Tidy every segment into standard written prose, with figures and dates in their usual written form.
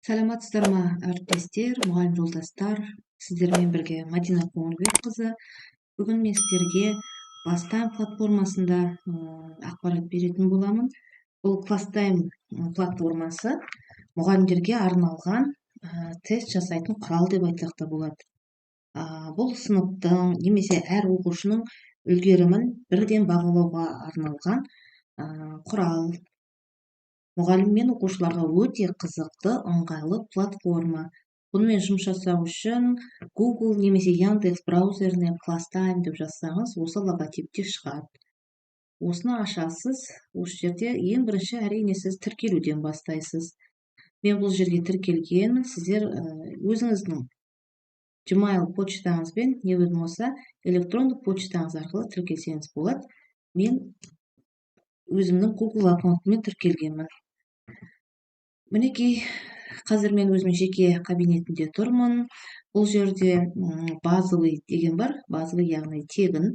Саламатсыздар ма, әріптестер, мұғалім жолдастар! Сіздермен бірге Мадина Қоңырбекқызы. Бүгін мен сіздерге Класстайм платформасында ақпарат беретін боламын. Бұл Класстайм платформасы мұғалімдерге арналған тест жасайтын құрал деп айтсақ та болады. Бұл сыныптың немесе әр оқушының үлгерімін бірден бағалауға арналған құрал. Мұғалім мен оқушыларға өте қызықты, ыңғайлы платформа. Бұнымен жұмыс жасау үшін Google немесе Яндекс браузеріне «Класстайм» деп жазсаңыз, осы логотипте шығады. Осыны ашасыз. Осы жерде ең бірінші, әрине, сіз тіркелуден бастайсыз. Мен бұл жерге тіркелгенмін. Сіздер өзіңіздің Gmail почтаңызбен не болмаса электрондық почтаңыз арқылы тіркелсеңіз болады. Мен өзімнің Google аккаунтыммен тіркелгенмін. Мінекей, қазір мен өзімнің жеке кабинетімде тұрмын. Бұл жерде «Базовый» деген бар. Базовый, яғни тегін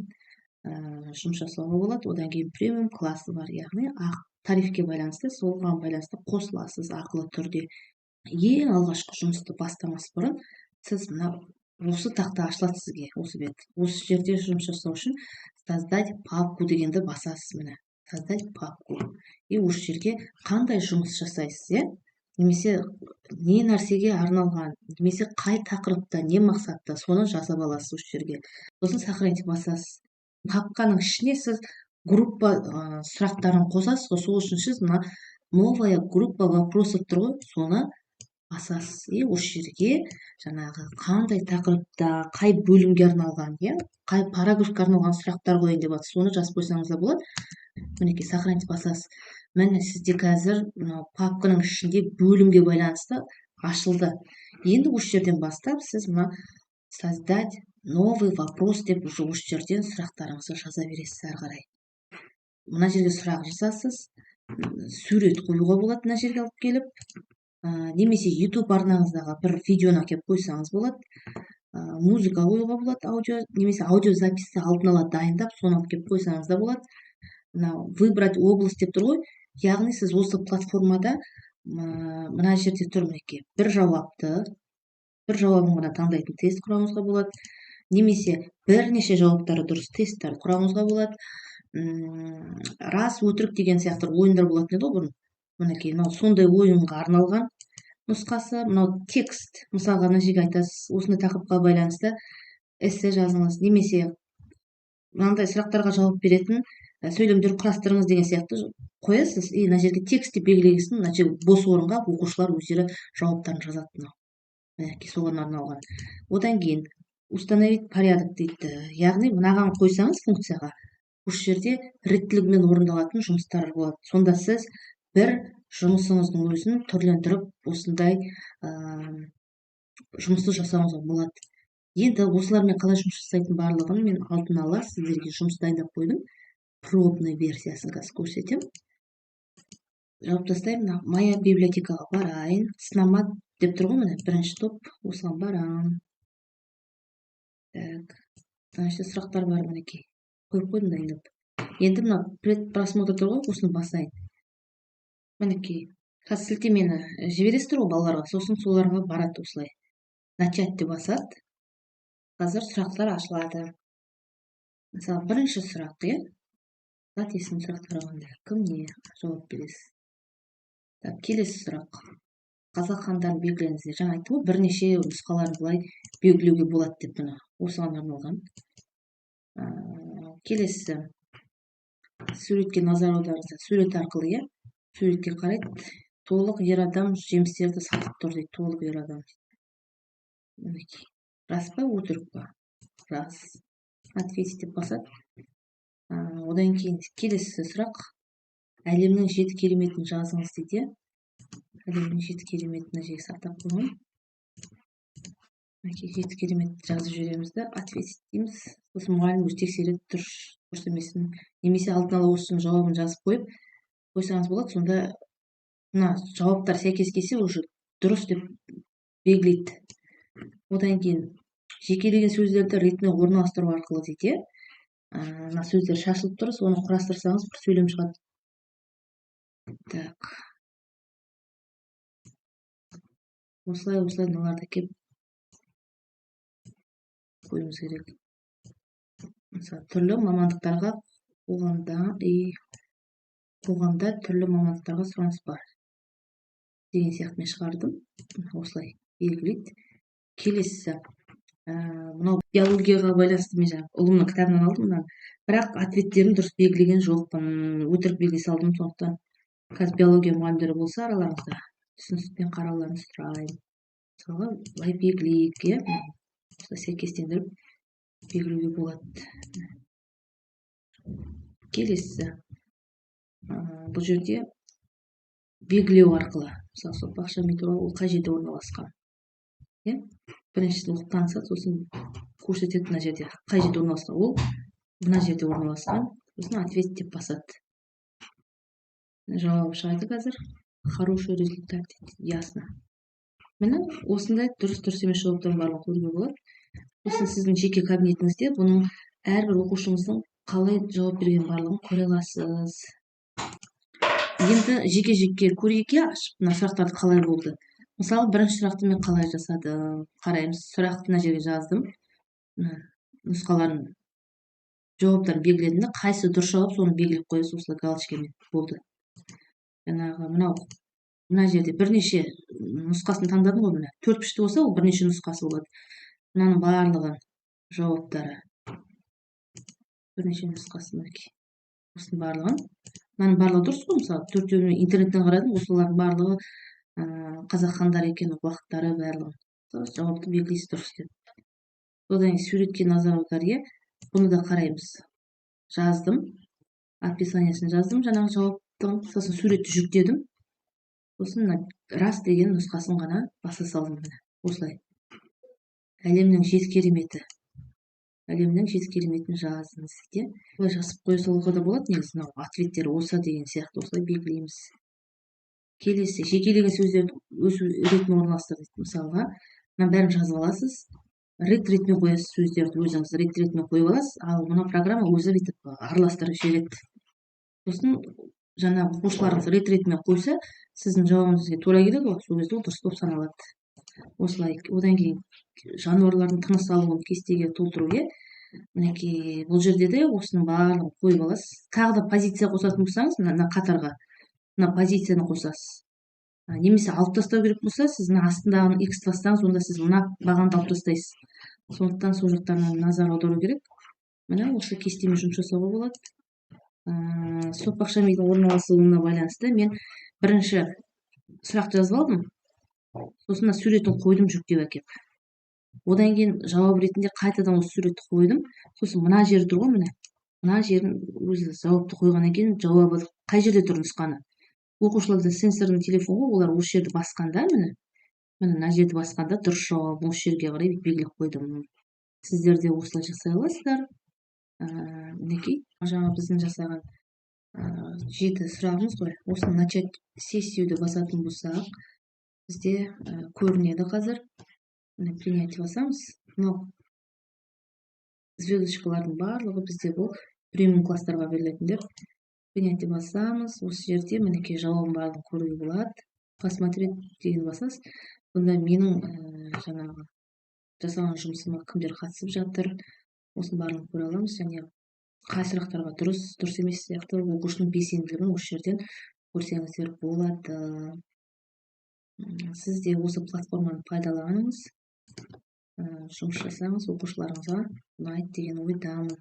жұмыс жасауға болады. Одан кейін премиум классы бар, яғни ақ тарифке байланысты, соған байланысты қосыласыз ақылы түрде. Ең алғашқы жұмысты бастамас бұрын сіз мына осы тақта ашылады сізге, осы бет. Осы жерде жұмыс жасау үшін «Создать папку» дегенді басасыз. Міне, «Создать папку». И осы жерге қандай жұмыс жасайсыз, иә, немесе не нәрсеге арналған, немесе қай тақырыпта, не мақсатта, соны жазып аласыз осы жерге. Сосын «Сохранить» басасыз. Папканың ішіне сіз группа сұрақтарын қосасыз ғой. Сол үшін сіз мына «Новая группа вопросов» тұр ғой, соны басасыз. И осы жерге жаңағы қандай тақырыпта, қай бөлімге арналған, иә, қай параграфқа арналған сұрақтар қояйын деп жатсыз, соны жазып қойсаңыз да болады. Мінекей, «Сохранить» басасыз. Міне, сізде қазір мынау папканың ішінде бөлімге байланысты ашылды. Енді осы жерден бастап сіз мына «Создать новый вопрос» деп уже осы жерден сұрақтарыңызды жаза бересіз. Әрі қарай мына жерге сұрақ жазасыз, сурет қоюға болады мына жерге алып келіп, немесе YouTube арнаңыздағы бір видеоны әкеліп қойсаңыз болады, музыка қоюға болады, аудио немесе аудиозаписьті алдын ала дайындап, соны алып келіп қойсаңыз да болады. Мынау «Выбрать область» деп тұр ғой, яғни сіз осы платформада мына жерде тұр, мінекей, бір жауапты, бір жауабын ғана таңдайтын тест құрауыңызға болады немесе бірнеше жауаптары дұрыс тесттер құрауыңызға болады. Рас, өтірік деген сияқты ойындар болатын еді ғой бұрын. Мінекей, мынау сондай ойынға арналған нұсқасы. Мынау текст. Мысалға, мына жерге айтасыз: осындай тақырыпқа байланысты эссе жазыңыз немесе мынандай сұрақтарға жауап беретін сөйлемдер құрастырыңыз деген сияқты қоясыз. И мына жерге текст деп белгілеген, мына жерге бос орынға оқушылар өздері жауаптарын жазады. Мынау, мінекей, соған арналған. Одан кейін «Установить порядок» дейді, яғни мынаған қойсаңыз функцияға, осы жерде реттілігімен орындалатын жұмыстар болады. Сонда сіз бір жұмысыңыздың өзін түрлендіріп, осындай жұмысты жасауыңызға болады. Енді осылармен қалай жұмыс жасайтын барлығын мен алдын ала сіздерге жұмыс дайындап қойдым. Пробный версиясын қазір көрсетемін. Жауып тастаймын. Мына «Моя библиотекаға» барайын. «Сынама» деп тұр ғой, міне, бірінші топ, осыған барамын. Так, мына жерде сұрақтар бар, мінекей, қойып қойдым дайындап. Енді мына «Предпросмотр» тұр ғой, осыны басайын. Мінекей, қазір сілтемені жібересіздер ғой балаларға, сосын соларға барады. Осылай «Начать» деп басады. Қазір сұрақтар ашылады. Мысалы, бірінші сұрақ, иә, зат есім сұрақтары қандай, кім, не, жауап бересіз. Так, келесі сұрақ: қазақ хандарын белгілеңіздер. Жаңа айттым ғой, бірнеше нұсқаларын былай белгілеуге болады деп. Міне, осыған арналған. Келесі: суретке назар аударыңыздар. Сурет арқылы, иә, суретке қарайды. Толық ер адам жемістерді сатып тұр дейді. Толық ер адам, мінекей, рас па, өтірік па? Рас. «Ответить» деп басады. Одан кейін келесі сұрақ: әлемнің жеті кереметін жазыңыз дейді, иә. Әлемнің жеті кереметін мына жерге сақтап қойған. Мінекей, жеті керемет жазып жібереміз да, «Ответить» дейміз. Сосын мұғалім өзі тексереді дұрыс, дұрыс емесін. Немесе алдын ала осының жауабын жазып қойып қойсаңыз болады. Сонда мына жауаптар сәйкес келсе, уже дұрыс деп белгілейді. Одан кейін жекелеген сөздерді ретімен орналастыру арқылы дейді, иә. Мына сөздер шашылып тұр, соны құрастырсаңыз, бір сөйлем шығады. Так. Осылай, осылай мыналарды әкеліп қоюымыз керек. Мысалы, түрлі мамандықтарға қоғамда түрлі мамандықтарға сұраныс бар деген сияқты мен шығардым. Осылай белгілейді. Келесісі, мынау биологияға байланысты. Мен жаңағы ұлымның кітабынан алдым мынаны, бірақ ответтерін дұрыс белгілеген жоқпын, өтірік белгілей салдым. Сондықтан қазір биология мұғалімдері болса араларыңызда, түсіністікпен қарауларыңызды сұраймын. Мысалға, былай белгілейік, иә, осылай сәйкестендіріп белгілеуге болады. Келесісі, бұл жерде белгілеу арқылы, мысалы, Соқпақ ми туралы, ол қай жерде орналасқан, иә. Біріншісін оқып танысады, сосын көрсетеді мына жерде қай жерде орналасқан. Ол мына жерде орналасқан. Сосын «Ответ» деп басады, жауабы шығады қазір. «Хороший результат» дейді, ясно. Міне, осындай дұрыс, дұрыс емес жауаптардың барлығын көруге болады. Сосын сіздің жеке кабинетіңізде бұның әрбір оқушыңыздың қалай жауап берген, барлығын көре аласыз. Енді жеке жеке көрейік, иә, ашып мына сұрақтарды қалай болды. Мысалы, бірінші сұрақты мен қалай жасадым, қараймыз. Сұрақты мына жерге жаздым, нұсқаларын, жауаптарын белгіледім да, қайсы дұрыс жауап, соны белгілеп қоясыз осылай галочкамен, болды. Жаңағы мынау мына жерде бірнеше нұсқасын таңдадым ғой. Міне, төрт бұрышты болса, ол бірнеше нұсқасы болады. Мынаның барлығы жауаптары, бірнеше нұсқасы. Мінекей, осының барлығын, мынаның барлығы дұрыс қой. Мысалы, төртеуін мен интернеттен қарадым, осылардың барлығы қазақ хандары екен, уақыттары, барлығын. Жауапты белгілейсіз дұрыс деп. Одан кейін «Суретке назар аудар», иә, бұны да қараймыз. Жаздым, описаниясын жаздым жаңағы жауаптың, сосын суретті жүктедім, сосын мына «Рас» деген нұсқасын ғана баса салдым. Міне, осылай. Әлемнің жеті кереметі, әлемнің жеті кереметін жазыңыз дейді. Былай жазып қоя салуға да болады негізі. Мынау ответтер осы деген сияқты, осылай белгілейміз. Келесі, «Жекелеген сөздерді өз ретімен орналастыр» дейді. Мысалға, мынаның бәрін жазып аласыз, рет ретімен қоясыз сөздерді, өзіңіз рет ретімен қойып аласыз, ал мына программа өзі бүйтіп араластырып жібереді. Сосын жаңағы оқушыларыңыз рет ретімен қойса, сіздің жауабыңыз сізге тура келеді ғой, сол кезде ол дұрыс болып саналады. Осылай. Одан кейін жануарлардың тыныс алуын кестеге толтыру, иә. Мінекей, бұл жерде де осының барлығын қойып аласыз. Тағы да позиция қосатын болсаңыз, мына қатарға мына позицияны қосасыз немесе алып тастау керек болса, сіз мына астындағыны икс бассаңыз, онда сіз мына бағанды алып тастайсыз. Сондықтан сол жақтарына назар аудару керек. Міне, осы кестемен жұмыс жасауға болады. Соқпақша мидың орналасуына байланысты мен бірінші сұрақты жазып алдым, сосын мына суретін қойдым жүктеп әкеліп. Одан кейін жауап ретінде қайтадан осы суретті қойдым. Сосын мына жері тұр ғой, міне, мына жерін өзі жауапты қойғаннан кейін жауабы қай жерде тұр, нұсқаны. Оқушыларда сенсорный телефон ғой, олар осы жерді басқанда, міне, міне, мына жерді басқанда дұрыс жауабын осы жерге қарай белгілеп қойдым. Сіздер де осылай жасай аласыздар. Мінекей, жаңа біздің жасаған жеті сұрағымыз ғой. Осыны «Начать сессию» басатын болсақ, бізде көрінеді қазір. Міне, «Принять» басамыз. Мынау звездочкалардың барлығы бізде бұл премиум класстарға берілетіндер. «Принять» басамыз. Осы жерде, мінекей, жауабын барлығын көруге болады. «Посмотреть» деген басасыз. Бұнда менің жаңағы жасаған жұмысыма кімдер қатысып жатыр, осының барлығын көре аламыз және қай сұрақтарға дұрыс, дұрыс емес сияқты оқушының белсенділігін осы жерден көрсеңіздер болады. Сіз де осы платформаны пайдаланыңыз, жұмыс жасаңыз, оқушыларыңызға ұнайды деген ойдамын.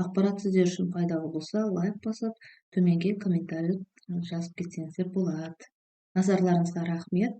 Ақпарат сіздер үшін пайдалы болса, лайк басып, төменге комментарий жазып кетсеңіздер болады. Назарларыңызға рахмет.